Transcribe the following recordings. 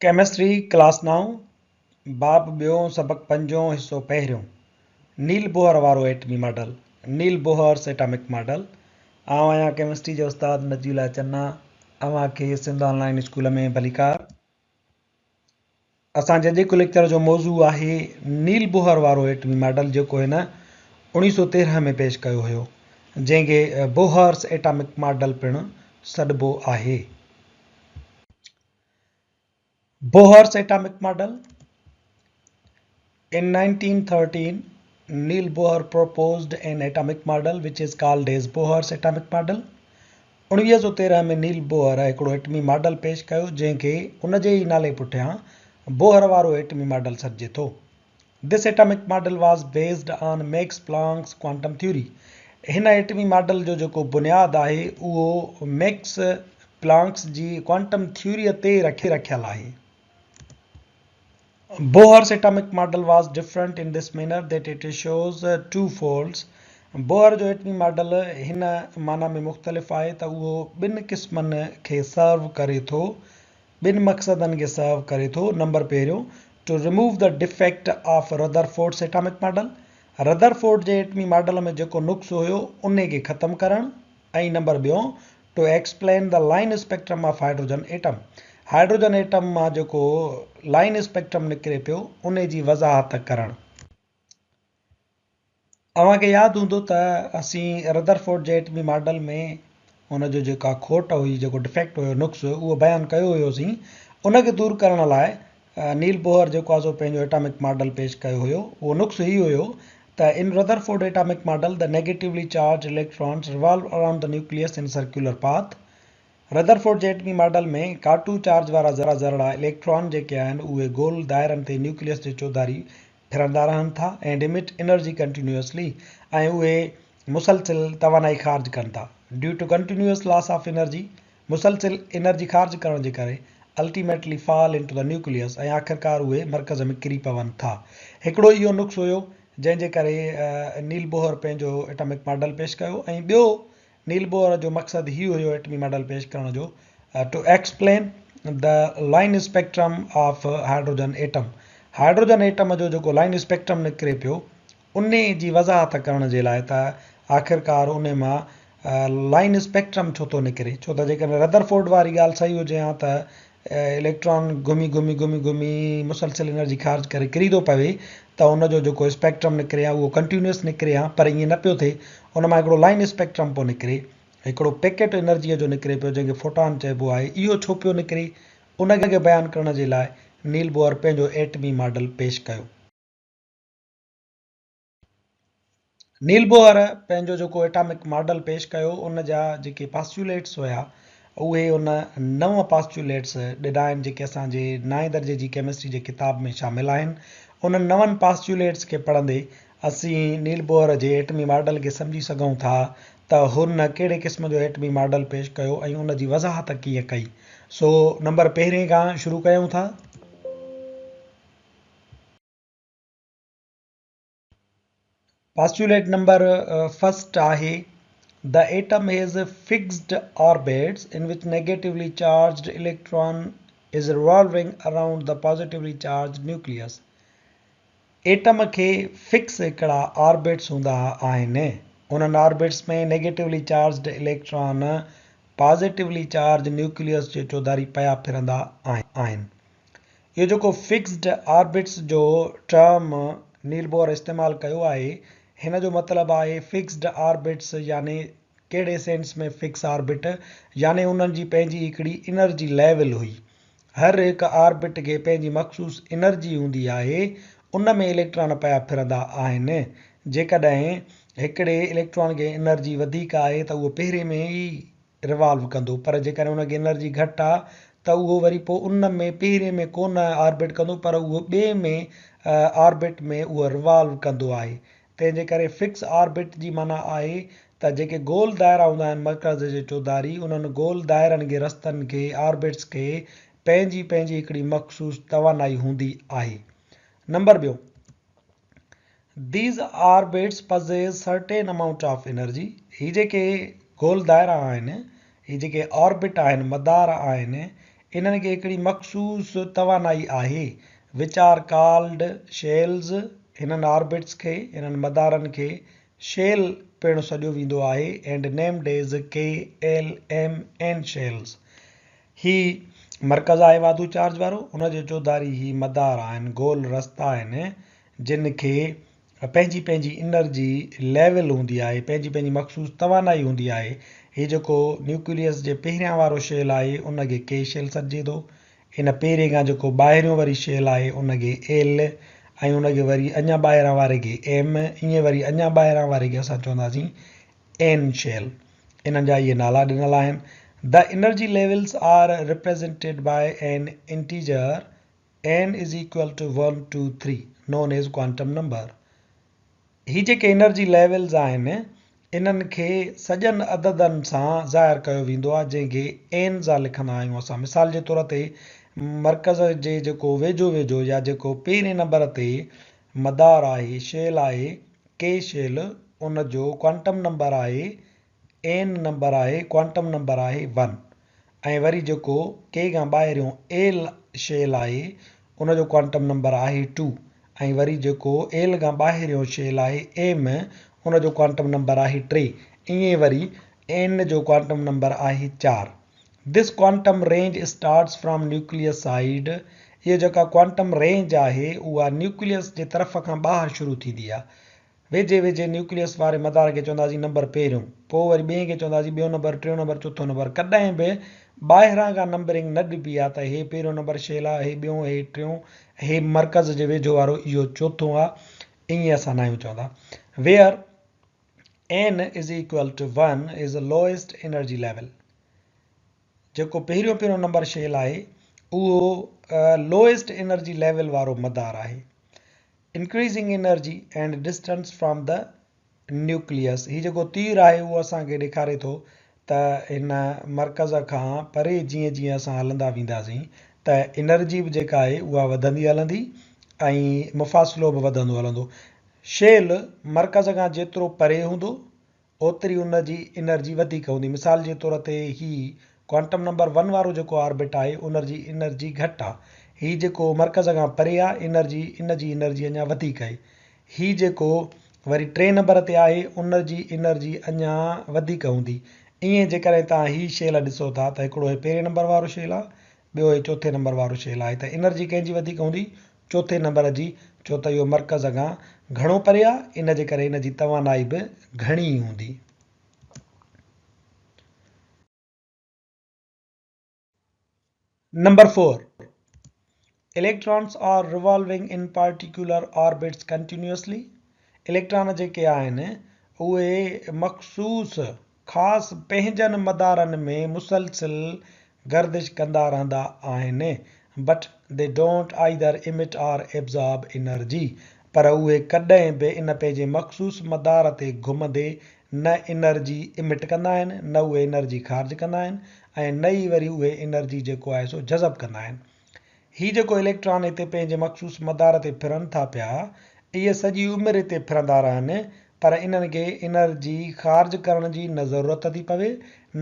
Chemistry class نائون، باب ٻيون، سبق پنجون، حصو پهريون، نيل بوهر وارو ايٽمي model, Neil Bohr's Atomic Model، آئون آهيان ڪيمسٽري جو استاد نجي الله چنا، اوهان کي سنڌ آن لائين اسڪول ۾ ڀليڪار. اسان جي اڄوڪي ليڪچر جو موضوع آهي نيل بوهر وارو ايٽمي ماڊل جيڪو هن 1913 ۾ پيش ڪيو هيو، جنهن کي بوهرس ايٽامڪ ماڊل پڻ سڏبو آهي. Bohr's atomic model, In 1913, Neil Bohr proposed an atomic model which is called as Bohr's atomic model. 1913 ۾ Niels Bohr هڪڙو ايٽمي ماڊل پيش ڪيو جنهن کي ان جي ئي نالي پٺيان بوهر وارو ايٽمي ماڊل سڏجي ٿو. This atomic model was based on Max Planck's quantum theory. هن ايٽمي ماڊل جو جيڪو بنياد آهي اهو ميڪس پلانڪس جي ڪوانٽم ٿيوريء تي رکيل آهي. Bohr's atomic model was different in this manner that it shows two folds. Bohr جو ايٽمي ماڊل هن معنيٰ ۾ مختلف آهي ته اهو ٻن قسمن کي سرو ڪري ٿو، ٻن مقصدن کي سرو ڪري ٿو، نمبر پهريون، To remove the defect of Rutherford's atomic model، Rutherford جي ايٽمي ماڊل ۾ جيڪو نقص هيو انهي کي ختم ڪرڻ، ۽ نمبر ٻيون، To explain the line spectrum of hydrogen atom، hydrogen atom مان جيڪو لائن اسپيڪٽرم نڪري پيو انهي جي وضاحت ڪرڻ. اوهان کي ياد هوندو ته اسين ردرفورڊ جي ايٽمي ماڊل ۾ ان جو جيڪا کوٽ هئي، جيڪو ڊفيڪٽ هيو، نقص، اهو بيان ڪيو هيوسين. ان کي دور ڪرڻ لاء نيل بوهر جيڪو آهي سو پنهنجو ايٽامڪ ماڊل پيش ڪيو هيو. اهو نقص هي هيو ته in Rutherford atomic model the negatively charged electrons revolve around the nucleus in circular path. Rutherford جي ايٽمي ماڊل ۾ ڪاٽو چارج وارا ذرڙا اليڪٽران جيڪي آهن اهي گول دائرن تي نيوڪليس جي چوڌاري ڦرندا رهن ٿا and emit energy continuously ۽ اهي مسلسل توانائي خارج ڪن ٿا due to continuous loss of energy مسلسل انرجي خارج ڪرڻ جي ڪري ultimately fall into the nucleus ۽ آخرڪار اهي مرڪز ۾ ڪري پون ٿا. هڪڙو اهو نقص هيو جنهن جي ڪري نيل بوهر پنهنجو ايٽامڪ ماڊل پيش ڪيو ۽ ٻيو نيل بوهر جو مقصد هي هيو ايٽمي ماڊل پيش ڪرڻ جو To explain the line spectrum of hydrogen atom hydrogen atom جو جيڪو لائن اسپيڪٽرم نڪري پيو انهي جي وضاحت ڪرڻ جي لاء ته آخرڪار انهي مان لائن اسپيڪٽرم ڇو ٿو نڪري ڇو ته جيڪڏهن ردرفورڊ واري ڳالهه صحيح هجي ها ته اليڪٽران گهمي گهمي گهمي گهمي مسلسل انرجي خارج ڪري ڪري ٿو پوي ته ان جو جيڪو اسپيڪٽرم نڪري ها اهو ڪنٽينيوس نڪري ها پر ائين نه پيو ٿئي ان مان هڪڙو لائن اسپيڪٽرم پيو نڪري هڪڙو پيڪيٽ انرجيء جو نڪري پيو جنهن کي فوٽان چئبو آهي اهو ڇو پيو نڪري ان کي بيان ڪرڻ جي لاء نيل بوهر پنهنجو ايٽمي ماڊل پيش ڪيو. نيل بوهر پنهنجو جيڪو ايٽامڪ ماڊل پيش ڪيو ان جا جيڪي پاسچوليٽس هيا اهي ان نو پاسچوليٽس ڏنا آهن جيڪي اسان جي نائين درجي جي ڪيمسٽري جي ڪتاب ۾ شامل آهن. انهن نون پاسچوليٽس کي پڙهندي اسين نيل بوهر جي ايٽمي ماڊل کي سمجهي سگهون ٿا ته هن ڪهڙي قسم جو ايٽمي ماڊل پيش ڪيو ۽ ان جي وضاحت ڪيئن ڪئي. سو نمبر پهرين کان شروع ڪيون ٿا. پاسٽيوليٽ نمبر فرسٽ آهي The atom has fixed orbits in which negatively charged electron is revolving around the positively charged nucleus. Atom کي فڪس هڪڙا آربٽس هوندا آهن. انهن orbits ۾ negatively charged electron positively charge nucleus جي چوڌاري پيا ڦرندا آهن. اهو جيڪو فڪسڊ آربٽس جو ٽرم نيل بوهر استعمال ڪيو آهي، هن جو مطلب آهي فڪسڊ آربٽس يعني ڪهڙي سينس ۾ فڪس آربٽ يعني انهن جي پنهنجي هڪڙي انرجي ليول هئي. هر هڪ آربٽ کي پنهنجي مخصوص انرجي هوندي آهي، ان ۾ اليڪٽران پيا ڦرندا آهن. جيڪڏهن هڪڙي اليڪٽران کي انرجي وڌيڪ آهي ته اهو پهرين ۾ ئي ريوالو ڪندو پر جيڪڏهن ان کي انرجي گهٽ آ ته اهو وري پوء ان ۾ پهرين ۾ ڪونه آربٽ ڪندو پر اهو ٻئي ۾ آربٽ ۾ اهو ريوالو ڪندو آهي تنهن جي ڪري فڪس آربٽ جي معنيٰ آهي ته جيڪي گول دائرا هوندا آهن مرڪز جي چوڌاري انهن گول دائرن کي رستن کي آربٽس کي پنهنجي پنهنجي هڪڙي مخصوص توانائي هوندي آهي نمبر ٻيو These orbits possess certain amount of energy هي جيڪي گول دائرا آهن، هي جيڪي آربٽ آهن، مدار آهن، انهن کي هڪڙي مخصوص توانائي آهي، which are called shells هنن آربٽس کي، انهن مدارن کي شيل پڻ سڏيو ويندو آهي and named as K, L, M, N shells. هي مرڪز آهي واڌو چارج وارو، ان جي چوڌاري هي مدار آهن، گول رستا آهن، جن کي پنهنجي پنهنجي انرجي ليول هوندي آهي، پنهنجي پنهنجي مخصوص توانائي هوندي آهي. هي جيڪو نيوڪليس جي پهريان وارو شيل آهي ان کي ڪي شيل سڏجي ٿو. ان پهرين کان جيڪو ٻاهريون وري شيل آهي ان کي ايل ۽ ان کي وري اڃا ٻاهران واري کي ايم ائين وري اڃا ٻاهران واري کي اسان چونداسين اين شيل. انهن جا اهي نالا ڏنل آهن. The energy levels are represented by an integer N is equal to one two three known as quantum number. هي جيڪي انرجي ليولز آهن انهن کي سڄن عددن سان ظاهر ڪيو ويندو آهي جنهن کي اين سان لکندا آهيون اسان مثال جي طور تي مرڪز جي جيڪو ويجهو ويجهو يا جيڪو پهرين نمبر تي مدار آهي شيل آهي ڪي شيل ان جو ڪوانٽم نمبر آهي اين نمبر آهي ڪوانٽم نمبر آهي ون ۽ وري جيڪو ڪي کان ٻاهريون ايل شيل آهي ان جو ڪوانٽم نمبر آهي ٽو ۽ وري جيڪو ايل کان ٻاهريون شيل آهي ايم ان جو ڪوانٽم نمبر آهي ٽي ائين وري اين جو ڪوانٽم نمبر آهي چار. This quantum range starts from nucleus side اهي جيڪا ڪوانٽم رينج آهي اها نيوڪليس جي طرف کان ٻاهر شروع ٿيندي آهي ويجهي ويجهي نيوڪليس واري مدار کي چونداسين نمبر پهريون، پوء وري ٻئين کي چونداسين ٻيو نمبر، ٽيون نمبر، چوٿون نمبر. ڪڏهن به ٻاهران کان نمبرنگ نه ڏبي آ ته هي پهريون نمبر شيل آ، هي ٻيون، هي ٽيون، هي مرڪز جي ويجهو وارو اهو چوٿون آ، ائين اسان ناهيون چوندا. Where N is equal to one is lowest energy level. جيڪو پهريون پهريون نمبر شيل آهي اهو لوئيسٽ انرجي ليول وارو مدار آهي. Increasing energy and distance from the nucleus هي جيڪو تير آهي اهو اسان کي ڏيکاري ٿو ته هن مرڪز کان پري جيئن جيئن اسان هلندا وينداسين ته انرجي به جيڪا آهي اها وڌندي هلندي ۽ مفاصلو به وڌندو هلندو. شيل مرڪز کان جيترو پري هوندو اوتري ان جي انرجي وڌيڪ هوندي. مثال جي طور تي هي ڪوانٽم نمبر ون وارو جيڪو آربٽ آهي ان جي انرجي گهٽ آ. هي جيڪو مرڪز کان پري آ انرجي ان جي انرجي اڃا وڌيڪ آهي. هي جيڪو وري ٽئين نمبر تي آهي ان جي انرجي اڃا وڌيڪ هوندي. ائين جيڪڏهن توهان هي شيل ڏسو ٿا ته هڪڙو هي پهرين نمبر وارو شيل آ ٻيو هي چوٿين نمبر وارو شيل آهي ته انرجي ڪنهن جي وڌيڪ هوندي؟ چوٿين نمبر جي، ڇو ته اهو مرڪز کان گهڻو پري آهي، ان جي ڪري ان جي توانائي به گهڻي هوندي. Number four, electrons are revolving in particular orbits continuously, electron جيڪي آهن اهي مخصوص، خاص، پنهنجن مدارن ۾ مسلسل گردش ڪندا رهندا آهن، but they don't either emit or absorb energy, پر اهي ڪڏهن به ان پنهنجي مخصوص مدار تي گهمندي نه انرجي امٽ ڪندا آهن نه اهي انرجي خارج ڪندا آهن ۽ نه ئي وري اهي انرجي جيڪو آهي سو جذب ڪندا آهن. هي جيڪو اليڪٽران هتي پنهنجي مخصوص مدار تي ڦرن ٿا پيا، اهي سڄي عمر هتي ڦرندا رهن، پر انهن کي انرجي خارج ڪرڻ جي نه ضرورت ٿي پوي،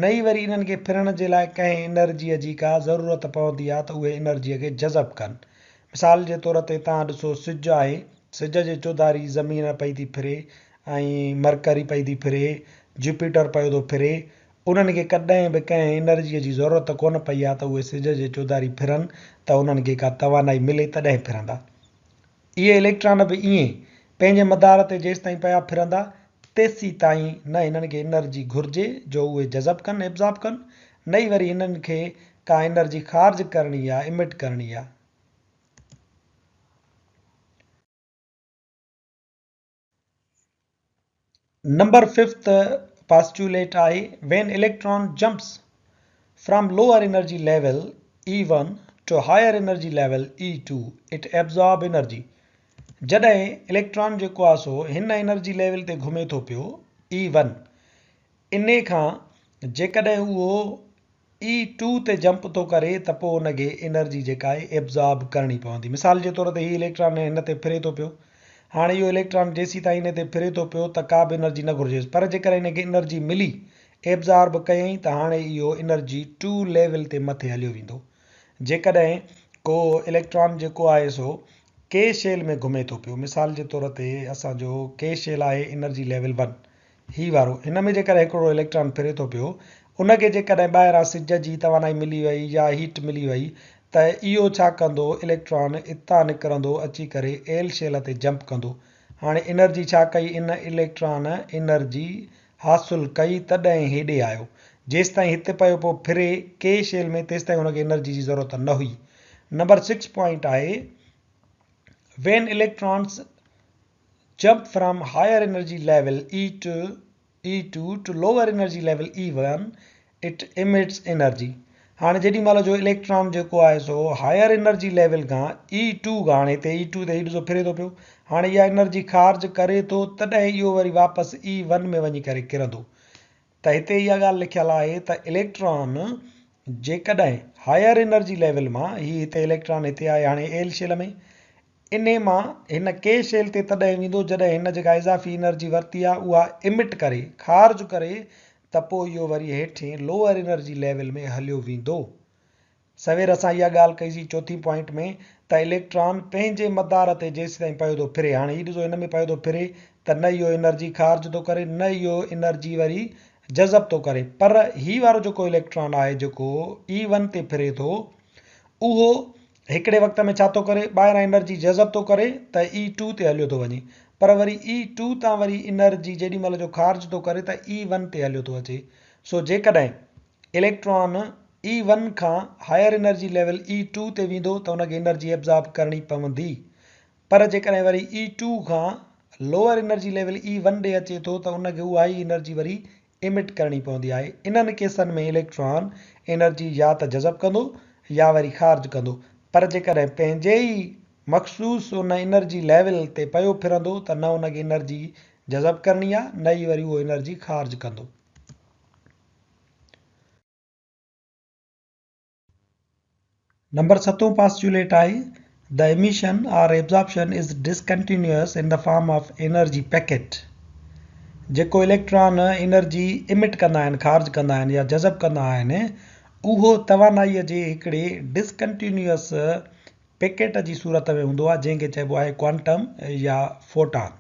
نه ئي وري انهن کي ڦرڻ جي لاء ڪنهن انرجيء جي ڪا ضرورت پوندي آهي ته اهي انرجيء کي جذب ڪن. مثال جي طور تي توهان ڏسو سج آهي، سج جي چوڌاري زمين پئي ٿي ڦري ۽ مرڪري پئي ٿي ڦري، جوپيٽر پيو ٿو ڦري، انهن کي ڪڏهن به ڪنهن انرجيء جي ضرورت ڪونه پئي آهي ته اهي سج جي چوڌاري ڦرن ته انهن کي ڪا توانائي ملي تڏهن ڦرندا. اهي اليڪٽران به ائين پنهنجي مدار تي جيستائين پيا ڦرندا تيسيتائين نه هنن کي انرجي گهرجي جو اهي جذب ڪن، Absorb ڪن، نه ئي وري هنن کي ڪا انرجي خارج ڪرڻي آهي، Emit ڪرڻي آهي. نمبر ففٿ پاسٽيوليٽ آهي when electron jumps from lower energy level E one to higher energy level E two it absorb energy جڏهن اليڪٽران جيڪو آهي سو هن انرجي ليول تي گهمي ٿو پيو اي ون انهي کان جيڪڏهن اهو اي ٽو تي جمپ ٿو ڪري ته پوء ان کي انرجي جيڪا آهي ايبزارب ڪرڻي پوندي. مثال جي طور تي هي اليڪٽران هن تي ڦري ٿو پيو. هاڻي اهو اليڪٽران جيسيتائين هن تي ڦري ٿو پيو ته ڪا به انرجي نه گهرجيس پر جيڪڏهن هن کي انرجي ملي ايبزارب ڪيائين ته هاڻي اهو انرجي ٽو ليول تي مٿي هليو ويندو. جيڪڏهن ڪو اليڪٽران جيڪو آهي سو ڪي شيل ۾ گهمي ٿو پيو مثال جي طور تي اسان جو ڪي شيل آهي انرجي ليول ون هي وارو هن ۾ جيڪڏهن هڪڙو اليڪٽران ڦري ٿو پيو ان کي جيڪڏهن ٻاهران سج جي توانائي ملي وئي يا هيٽ ملي وئي ته اهو ڇا ڪندو اليڪٽران اتان نڪرندو اچي ڪري ايل شيل تي جمپ ڪندو هاڻي انرجي ڇا ڪئي ان اليڪٽران انرجي حاصل ڪئي تڏهن هيڏي آيو. جيستائين هت پيو پيو ڦري ڪي شيل ۾ تيستائين هن کي انرجي جي ضرورت نه هئي. نمبر سڪس پوائنٽ آهي When electrons jump from higher energy level E2 E2 to lower energy level E1 it emits energy هاڻي جيڏي مهل جو اليڪٽران جيڪو آهي سو هائر انرجي ليول کان اي ٽو کان هاڻي هتي اي ٽو تي هي ڏسو ڦري ٿو پيو هاڻي اها انرجي خارج ڪري ٿو تڏهن اهو وري واپس اي ون ۾ وڃي ڪري ڪرندو ته هتي اها ڳالهه لکيل آهي ته اليڪٽران جيڪڏهن هائر انرجي ليول مان هي هتي اليڪٽران هتي آهي هاڻي ايل شيل ۾ انهي مان هن ڪي شيل تي تڏهن ويندو جڏهن هن جيڪا اضافي انرجي ورتي آهي اها امٽ ڪري، خارج ڪري، ته پوء اهو وري هيٺين لوئر انرجي ليول ۾ هليو ويندو. سوير اسان اها ڳالهه ڪئي سين چوٿين پوائنٽ ۾ ته اليڪٽران پنهنجي مدار تي جيسيتائين پيو ٿو ڦري هاڻي هي ڏسو هن ۾ پيو ٿو ڦري ته نه اهو انرجي خارج ٿو ڪري نه اهو انرجي وري جذب ٿو ڪري پر هي وارو جيڪو اليڪٽران آهي جيڪو اي ون تي ڦري ٿو اهو هڪڙي وقت ۾ ڇا ٿو ڪري، ٻاهران انرجي جذب ٿو ڪري ته اي ٽو تي هليو ٿو وڃي، پر وري اي ٽو تان وري انرجي جيڏي مهل جو خارج ٿو ڪري ته اي ون تي هليو ٿو اچي. سو جيڪڏهن اليڪٽران اي ون کان higher energy level E two تي ويندو ته ان کي انرجي ابزارب ڪرڻي پوندي، پر جيڪڏهن وري اي ٽو کان lower energy level E one ڏي اچي ٿو ته ان کي اها ئي انرجي وري امٽ ڪرڻي پوندي آهي. انهن ڪيسن ۾ اليڪٽران انرجي يا ته جذب ڪندو يا وري خارج ڪندو پر جيڪڏهن پنهنجي ئي مخصوص ان انرجي ليول تي پيو ڦرندو ته نه ان کي انرجي جذب ڪرڻي آهي نه ئي وري اهو انرجي خارج ڪندو. نمبر ستون پاسچوليٽ آهي، The emission or absorption is discontinuous in the form of energy packet جيڪو اليڪٽران انرجي امٽ ڪندا آهن، خارج ڪندا آهن يا جذب ڪندا آهن، اهو توانائيء جي هڪڙي ڊسڪنٽينيوس پيڪيٽ جي صورت ۾ هوندو آهي، جنهن کي چئبو آهي ڪوانٽم يا فوٽان.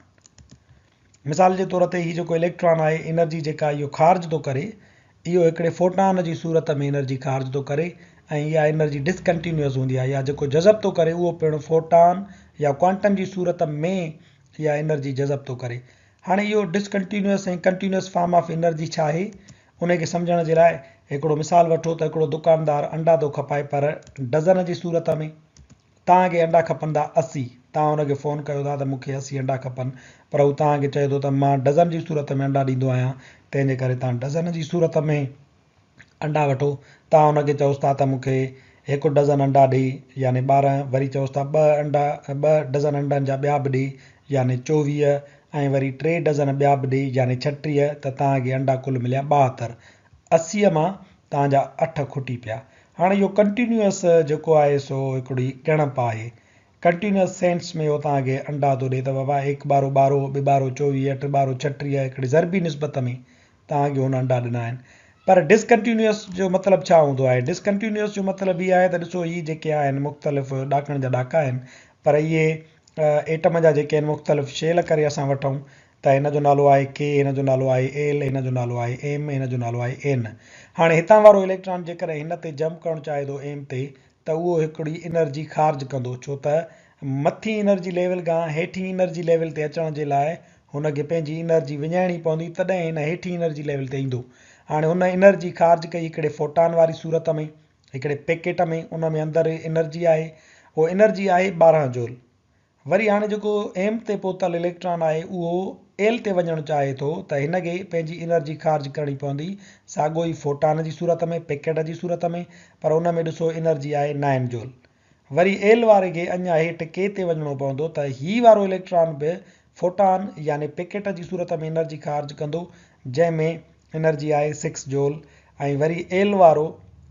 مثال جي طور تي هي جيڪو اليڪٽران آهي انرجي جيڪا اهو خارج ٿو ڪري اهو هڪڙي فوٽان جي صورت ۾ انرجي خارج ٿو ڪري ۽ اها انرجي ڊسڪنٽينيوس هوندي آهي يا جيڪو جذب ٿو ڪري اهو پڻ فوٽان يا ڪوانٽم جي صورت ۾ اها انرجي جذب ٿو ڪري. هاڻي اهو discontinuous ۽ continuous form of energy ڇا آهي انهي کي سمجهڻ جي لاء هڪڙو مثال وٺو ته هڪڙو دڪاندار انڊا ٿو کپائي پر ڊزن جي صورت ۾ توهان کي انڊا کپندا 80، توهان ان کي فون ڪيو ٿا ته مون کي 80 انڊا کپن پر هو توهان کي چئي ٿو ته مان ڊزن جي صورت ۾ انڊا ڏيندو آهيان تنهن جي ڪري توهان ڊزن جي صورت ۾ انڊا وٺو توهان ان کي چئوس ٿا ته مون کي هڪ ڊزن انڊا ڏي يعني 12 وري چئوس ٿا ٻه انڊا ٻه ڊزن انڊن جا ٻيا به ڏي يعني 24 ۽ وري ٽي ڊزن ٻيا به ڏي يعني 36 ته توهان کي انڊا ڪل مليا 72 80 مان توهان جا اٺ کٽي پيا هاڻي اهو ڪنٽينيوئس جيڪو آهي سو هڪڙي ڳڻپ آهي. ڪنٽينيوئس سينس ۾ اهو توهان کي انڊا ٿو ڏئي ته بابا هڪ ٻارو ٻارو، ٻه ٻارو 24، ٽي ٻارو 36 هڪڙي ضربي نسبت ۾ توهان کي هن انڊا ڏنا آهن. پر ڊسڪنٽينيوئس جو مطلب ڇا هوندو آهي؟ ڊسڪنٽينيوئس جو مطلب هي آهي ته ڏسو هي جيڪي آهن مختلف ڏاڪڻ جا ڏاڪا آهن پر اهي ايٽم جا جيڪي آهن مختلف شيل ڪري اسان وٺون ته هن جو نالو آهي ڪي، هن جو نالو آهي ايل، هن جو نالو آهي ايم، هن جو نالو آهي اين. هاڻي هتان وارو اليڪٽران جيڪڏهن هن تي جمپ ڪرڻ چاهي ٿو ايم تي ته اهو هڪڙي انرجي خارج ڪندو ڇو ته مٿين انرجي ليول کان هيٺين انرجي ليول تي اچڻ جي لاء هن کي پنهنجي انرجي وڃائڻي پوندي تڏهن هن هيٺين انرجي ليول تي ايندو. هاڻي هن انرجي خارج ڪئي هڪڙي فوٽان واري صورت ۾ هڪڙي پيڪيٽ ۾ ان ۾ اندر انرجي آهي اهو انرجي آهي 12 جول. وري هاڻي جيڪو ايم تي پهتل اليڪٽران آهي اهو ايل تي وڃڻ چاهي ٿو ته هن کي پنهنجي انرجي خارج ڪرڻي پوندي ساڳو ئي فوٽان جي صورت ۾ پيڪيٽ جي صورت ۾ پر ان ۾ ڏسو انرجي آهي نائن جول وري ايل واري کي اڃا هيٺ ڪي تي وڃڻو پوندو ته هي وارو اليڪٽران به فوٽان يعني پيڪيٽ جي صورت ۾ انرجي خارج ڪندو جنهن ۾ انرجي آهي سڪس جول ۽ وري ايل وارو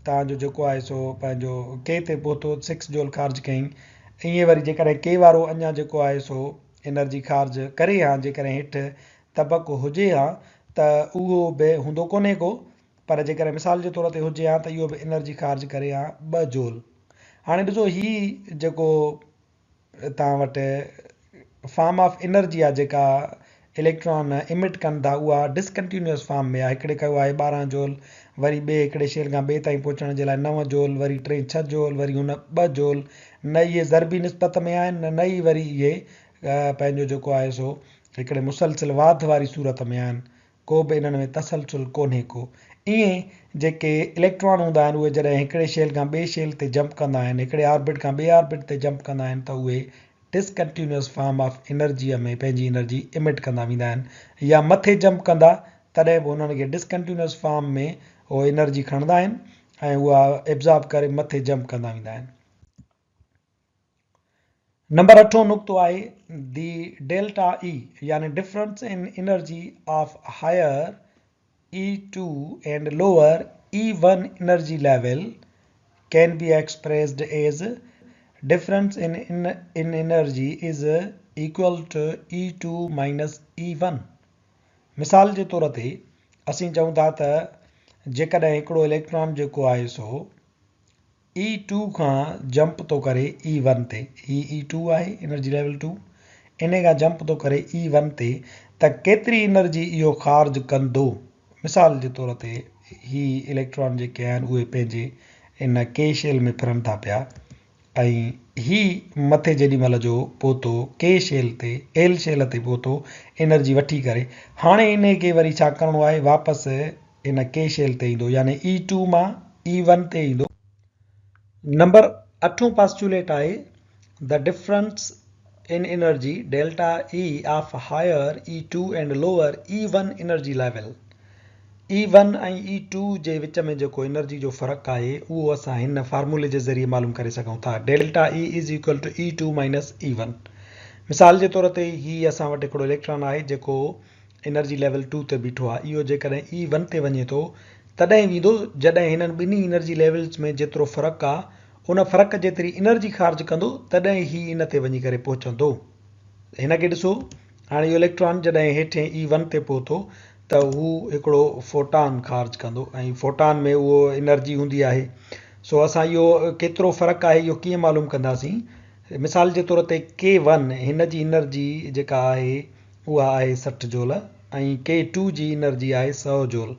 توهان جو جيڪو آهي سو پنهنجو ڪي تي پهتو سڪس جول خارج ڪيائين ائين وري جيڪڏهن ڪي وارو اڃا جيڪو آهي سو انرجي خارج ڪري ها جيڪڏهن هيٺ طبق هجي ها ته اهو به هوندو ڪونهي ڪو پر جيڪڏهن مثال جي طور تي هجي ها ته اهو به انرجي خارج ڪري ها ٻه جول. هاڻي ڏسو هي جيڪو توهان وٽ فارم آف انرجي آهي جيڪا اليڪٽران امٽ ڪن ٿا اها ڊسڪنٽينيوس فارم ۾ آهي. هڪڙي ڪيو آهي 12 جول، وري ٻئي هڪڙي شيل کان ٻئي تائين پهچڻ جي لاء 9 جول، وري ٽئين 6 جول، وري هن 2 جول. نه اهي ضربي نسبت ۾ آهن نه ئي وري اهي پنهنجو جيڪو آهي سو هڪڙي مسلسل واڌ واري صورت ۾ آهن. ڪو به انهن ۾ تسلسل ڪونهي ڪو. ائين جيڪي اليڪٽران هوندا آهن اهي جڏهن هڪڙي شيل کان ٻئي شيل تي جمپ ڪندا آهن، هڪڙي آربٽ کان ٻئي آربٽ تي جمپ ڪندا آهن ته اهي ڊسڪنٽينيوس فارم آف انرجيء ۾ پنهنجي انرجي امٽ ڪندا ويندا آهن يا مٿي جمپ ڪندا تڏهن به انهن کي ڊسڪنٽينيوس فارم ۾ اهي انرجي کڻندا آهن ۽ اها ابزارب ڪري مٿي جمپ ڪندا ويندا آهن. نمبر اٺون نقطو آهي the delta اي يعني difference in energy of higher E two and lower E one energy level can be expressed as difference in in energy is equal to E two minus E one. مثال جي طور تي اسين چئون ٿا ته جيڪڏهن هڪڙو اليڪٽران جيڪو آهي سو اي ٽو کان جمپ ٿو ڪري اي ون تي، هي اي ٽو آهي انرجي ليول ٽو، انهي کان جمپ ٿو ڪري اي ون تي ته ڪيتري انرجي اهو خارج ڪندو؟ مثال جي طور تي هي اليڪٽران جيڪي آهن اهي پنهنجي ان ڪي شيل ۾ ڦرن ٿا پيا ۽ هي مٿي جيڏي مهل جو پهتو ڪي شيل تي، ايل شيل تي پهتو انرجي وٺي ڪري، هاڻي انهي کي وري ڇا ڪرڻو آهي واپس ان ڪي شيل تي ايندو يعني اي ٽو مان اي ون تي ايندو. نمبر اٺون پاسچوليٽ آهي The difference in energy delta E of higher E two and lower E one energy level E one ۽ E two جي وچ ۾ جيڪو انرجي جو فرق آهي اهو اسان هن فارمولي جي ذريعي معلوم ڪري سگهون ٿا delta E is equal to E two minus E one مثال جي طور تي هي اسان وٽ هڪڙو اليڪٽران آهي جيڪو انرجي ليول ٽو تي بيٺو آهي اهو جيڪڏهن اي ون تي وڃي ٿو تڏهن ويندو جڏهن هنن ٻنهي انرجي ليولز ۾ جيترو فرق آهي ان فرق جيتري انرجي خارج ڪندو تڏهن هي ان تي وڃي ڪري پهچندو. هن کي ڏسو هاڻي اهو اليڪٽران جڏهن هيٺين اي ون تي پهتو ته هو هڪڙو فوٽان خارج ڪندو ۽ فوٽان ۾ اهو انرجي هوندي آهي سو اسان اهو ڪيترو فرق آهي اهو ڪيئن معلوم ڪنداسين مثال جي طور تي ڪي ون هن جي انرجي جيڪا آهي اها آهي 60 جول ۽ ڪي ٽو جي انرجي آهي 100 جول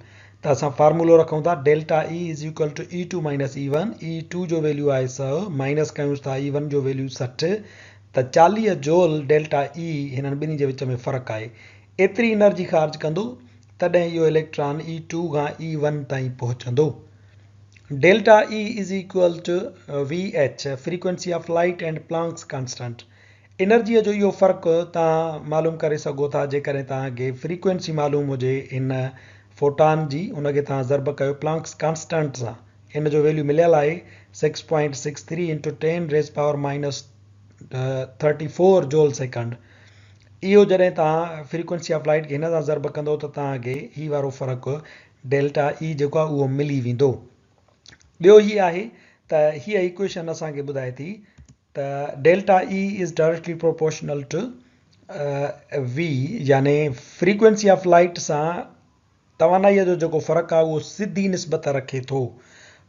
ته اسان فارمولو رکون ٿا delta E is equal to E two minus E one, E two جو ويليو آهي 100 مائنس ڪيونس ٿا اي ون جو ويليو 60 ته 40 جول ڊيلٽا اي هنن ٻنهي جي وچ ۾ فرق آهي ايتري انرجي خارج ڪندو تڏهن اهو اليڪٽران اي ٽو کان اي ون تائين پهچندو. Delta E is equal to V H frequency of light and Planck's constant انرجيء جو اهو فرق توهان معلوم ڪري سگهو ٿا جيڪڏهن توهان کي فريڪوئنسي معلوم هجي ان فوٽان جي ان کي توهان ضرب ڪيو پلانڪس ڪانسٽنٽ سان ان جو ويليو مليل آهي six point six three into ten raise power minus thirty four joule second اهو جڏهن توهان فريڪوئنسي آف لائٽ کي هن سان ضرب ڪندو ته توهان کي هي وارو فرق ڊيلٽا اي جيڪو آهي اهو ملي ويندو. ٻيو هي آهي ته هيء ايڪويشن اسان کي ٻڌائي ٿي ته delta E is directly proportional to V يعني فريڪوئنسي آف لائٽ سان توانائيء جو جيڪو فرق آهي اهو سڌي نسبت رکي ٿو.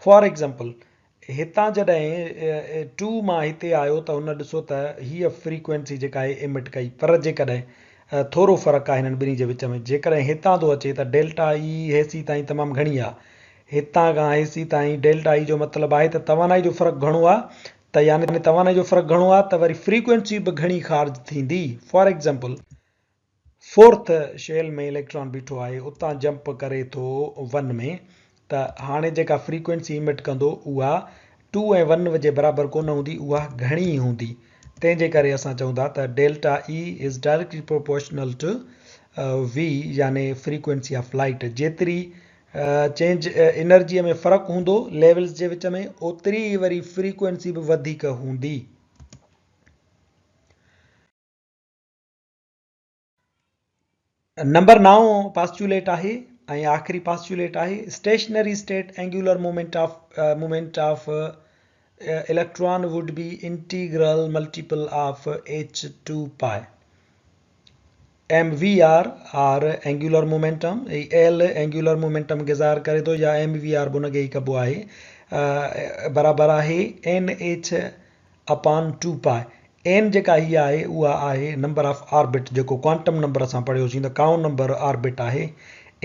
فار ايگزامپل هتان جڏهن ٽو مان هتي آيو ته هن ڏسو ته هيء فريڪوئنسي جيڪا آهي امٽ ڪئي پر جيڪڏهن ٿورو فرق آهي هنن ٻنهي جي وچ ۾ جيڪڏهن هتان ٿو اچي ته ڊيلٽا اي هيسي تائين تمام گهڻي آهي هتان کان هيسي تائين ڊيلٽا اي جو مطلب آهي ته توانائي جو فرق گهڻو آهي ته يعني توانائي جو فرق گهڻو آهي ته وري فريڪوئنسي به گهڻي خارج ٿيندي. For example fourth shell ۾ electron بيٺو آهي اتان جمپ ڪري ٿو ون ۾ ته هاڻي جيڪا فريڪوئنسي امٽ ڪندو اها ٽو ۽ ون جي برابر ڪونه هوندي اها گهڻي هوندي تنهن جي ڪري اسان چئون ٿا ته delta E is directly proportional to V يعني فريڪوئنسي آف لائٽ جيتري چينج انرجيء ۾ فرق هوندو ليولز جي وچ ۾ اوتري ئي وري فريڪوئنسي به وڌيڪ هوندي. نمبر نائون پاسچوليٽ آهي ۽ آخري پاسچوليٽ آهي stationary state angular moment of moment of electron would be integral multiple of H two pi M V R R angular momentum, L angular momentum کي ظاهر ڪري ٿو يا ايم وي آر به ان کي ئي ڪبو آهي. برابر آهي N H upon 2 pi. N جيڪا هي آهي اها آهي نمبر آف آربٽ جيڪو ڪوانٽم نمبر اسان پڙهيوسين ته ڪائون نمبر آربٽ آهي.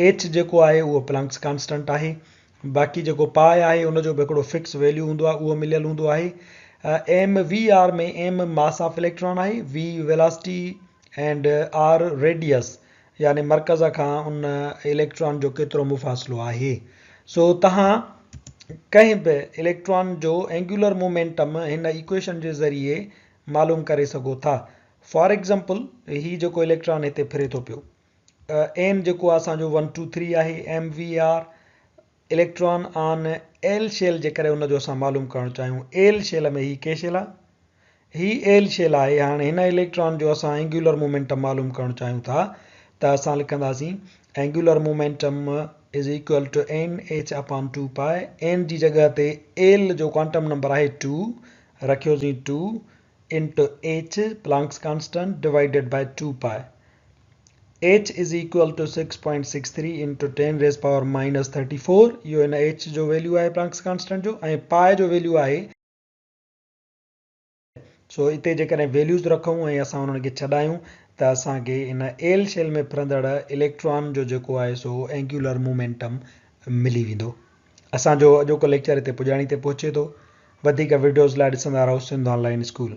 ايڇ جيڪو آهي اهو پلانڪس ڪانسٽنٽ آهي. باقي جيڪو پاء آهي ان جو به هڪڙو فڪس ويليو هوندو آهي اهو مليل هوندو آهي. M V R ۾ M mass of electron آهي، V velocity and R radius يعني مرڪز کان ان اليڪٽران جو ڪيترو مفاصلو آهي. سو توهان ڪنهن به اليڪٽران جو اينگيولر مومينٽم هن ايڪويشن جي ذريعي معلوم ڪري سگهو ٿا. فار ايگزامپل هي جيڪو اليڪٽران هتي ڦري ٿو پيو اين جيڪو آهي اسان جو ون ٽو ٿري آهي M V R electron on L shell جي ڪري ان جو اسان معلوم ڪرڻ چاهيون ايل شيل ۾ هي ڪي شيل آهي هي ايل شيل آهي هاڻي هن اليڪٽران جو اسان اينگيولر مومينٽم معلوم ڪرڻ چاهيون ٿا ته اسان لکنداسين angular momentum is equal to N H upon 2 pi N جي جڳهه تي ايل جو ڪوانٽم نمبر آهي 2 رکيوسين 2 into H Planck's constant divided by 2 pi H is equal to 6.63 into 10 raised power minus 34 اهو هن H جو ويليو آهي پلانڪس ڪانسٽنٽ جو ۽ پاء جو ويليو آهي سو اتي جيڪڏهن ويليوز رکون ۽ اسان انهن کي ڇڏايون ته اسان کي ان ايل شيل ۾ ڦرندڙ اليڪٽران جو جيڪو آهي سو اينگيولر مومينٽم ملي ويندو. اسان جو اڄوڪو ليڪچر هتي پڄاڻي تي پهچي ٿو. وڌيڪ وڊيوز لاء ڏسندا رهو سنڌ آن لائين اسڪول.